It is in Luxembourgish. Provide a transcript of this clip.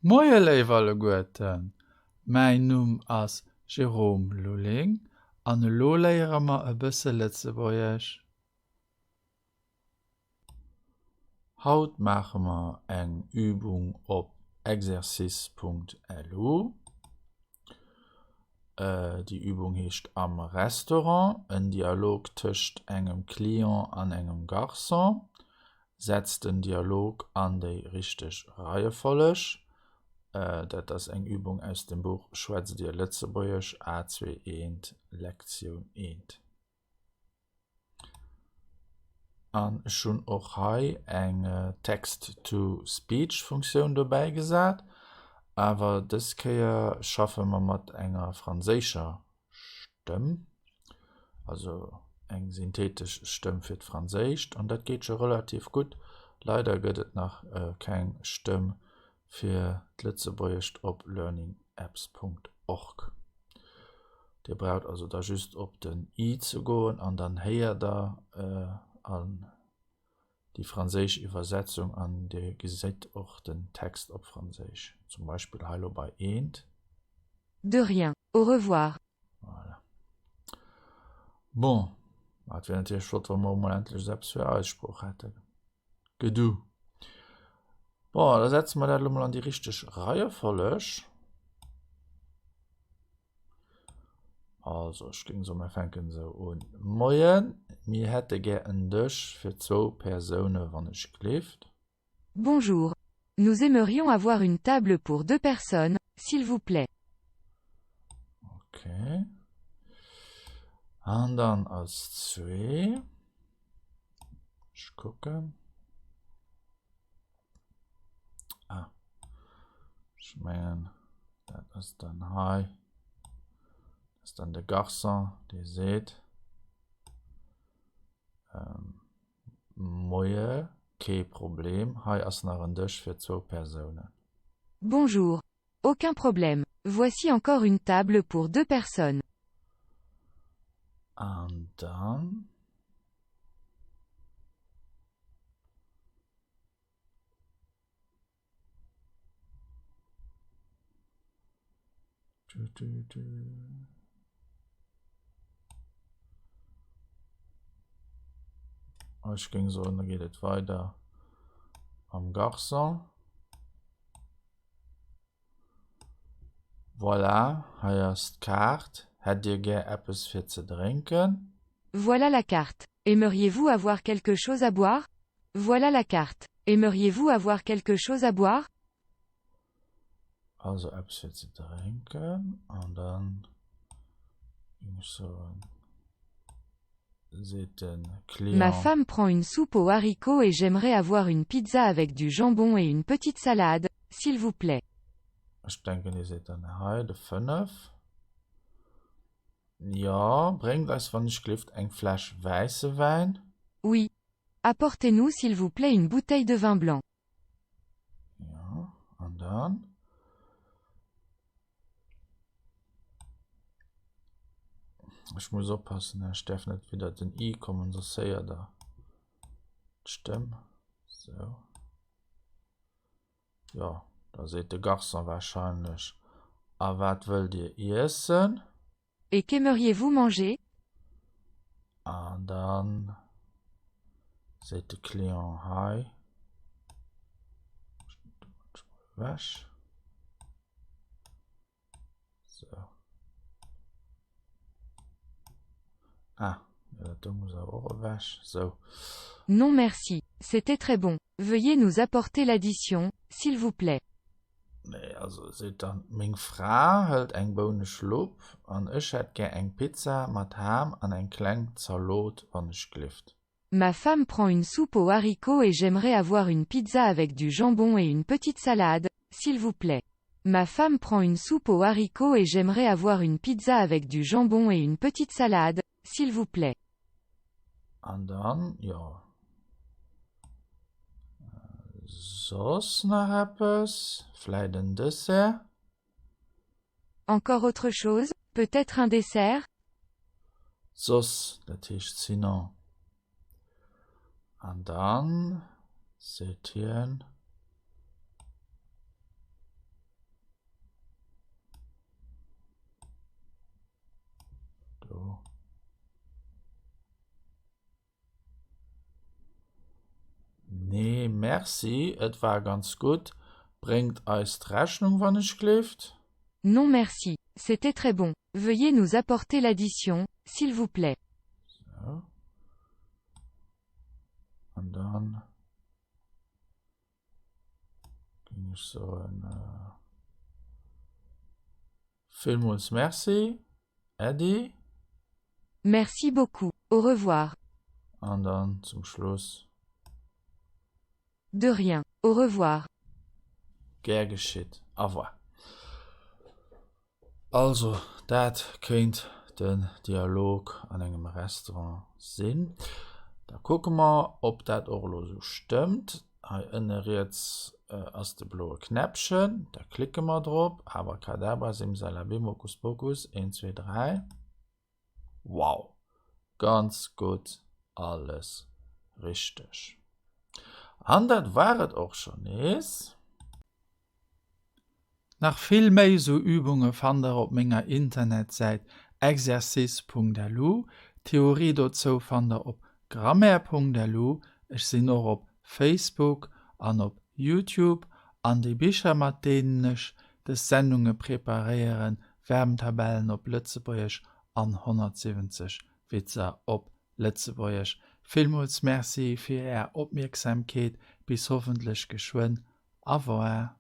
Moie léif alleguerten, mäin Numm ass Jérôme Lulling an elo léiere mer e bësse Lëtzebuergesch. Haut maache mer eng Übung op exercice.lu. Déi Übung heescht Am Restaurant, en Dialog tëscht engem Client an engem Garçon. Setz den Dialog an déi richteg Reiefolleg. Dat ass eng Übung aus dem Buch Schwätzt Dir Lëtzebuergesch, A2 I, Lektioun I. An ech hunn och hei eng Text-to-Speech-Funktioun dobäi gesat, awer dës Kéier schaffe mer mat enger franséischer Stëmm, also eng synthetesch Stëmm fir d'Franséischt, an dat geet scho relativ gutt. Leider gëtt et nach keng Stëmm fir d'Lëtzebuergescht op learningapps.org. Dir braucht also da just op den i ze goen an dann héiert der an déi franséisch Iwwersetzung an Dir gesitt och den Text op Franséisch, zum Beispill hei elo bei eent. De rien. Au revoir. Voilà. Bon, ma et wier natierlech flott, wa mer och mol endlech eppes fir eis Sprooch hätten. Gedu. Bon, da setze mer dat elo mol an déi richteg Reiefolleg. Also, ech géing soen, mir fänken esou un. Moien, mir hätte gär en Dësch fir zwou Persoune wann ech gleeft. Bonjour. Nous aimerions avoir une table pour deux personnes, s'il vous plaît. Ok. An dann als zwee. Ech kucken. Ah. Ech mengen, dat ass dann hei. Dat ass dann de Garçon, dee seet. Ähm, Moie, kee Problem, hei ass nach en Dësch fir zwou Persounen. Bonjour. Aucun problème, voici encore une table pour deux personnes. An dann. Du, du, du. Ech géing soen, da geet et weider am Garçon. Voilà, hei ass d'Kaart. Hätt Dir gär eppes fir ze drénken? Voilà la carte. Aimeriez-vous avoir quelque chose à boire? Voilà la carte. Aimeriez-vous avoir quelque chose à boire? Also eppes fir ze drénken an dann géing ech soen, seet de Ma Client. femme prend une soupe aux haricots et j'aimerais avoir une pizza avec du jambon et une petite salade, s'il vous plaît. Ech denken, hie seet dann hei de 5. Jo, bréngt eis wann ech glift eng Fläsch wäisse Wäin. Oui. Apportez-nous s'il vous plaît une bouteille de vin blanc. Jo, an dann. Ech muss oppassen, ech däerf net widder den i kommen, soss héiert der d'Stëmm. Sou. Jo, da seet de Garçon warscheinlech, A wat wëllt Dir iessen? Et qu'aimeriez-vous manger? An dann seet de Client hei, ewech. Sou. Ah, dat do muss awer och ewech. Sou. Non merci, c'était très bon. Veuillez nous apporter l'addition, s'il vous plaît. Nee, also seet dann, meng Fra hëlt eng Bouneschlupp an ech hätt gär eng Pizza mat Ham an eng kleng Zalot, wann ech glift. Ma femme prend une soupe aux haricots et j'aimerais avoir une pizza avec du jambon et une petite salade, s'il vous plaît. Ma femme prend une soupe aux haricots et j'aimerais avoir une pizza avec du jambon et une petite salade, s'il vous plaît. An dann, jo, soss nach eppes? Vläit en Dessert? Encore autre chose? Peut-être un dessert? Soss, dat heescht sinon. An dann seet hien. Merci, et war ganz gutt. Bréngt eis d'Rechnung, wann ech gleeft. Non merci, c'était très bon. Veuillez nous apporter l'addition, s'il vous plaît. Sou. An dann géing ech soen, villmools Merci, Äddi. Merci beaucoup. Au revoir. An dann zum Schluss. De rien. Au revoir. Gär geschitt. Au revoir. Also, dat kéint den Dialog an engem Restaurant sinn. Da kucke mer, ob dat och elo esou stëmmt. Hei ënne riets ass de bloe Knäppchen, da klicke mer drop. Abracadabra, Simsalabim, Hokuspokus, 1, 2, 3. Wow, ganz gutt, alles richteg. An dat war et och schonn nees. Nach vill méi sou Übunge fannt der op menger Internetsäit exercice.lu. D'Theorie dozou fannt der op grammaire.lu. Ech sinn och op Facebook an op Youtube. An déi Bicher mat deenen ech des Sendunge preparéieren, Verbentabellen op Lëtzebuergesch an 170 Witzer op Lëtzebuergesch. Villmools Merci fir Är Opmierksamkeet. Bis hoffentlech geschwënn. Au revoir.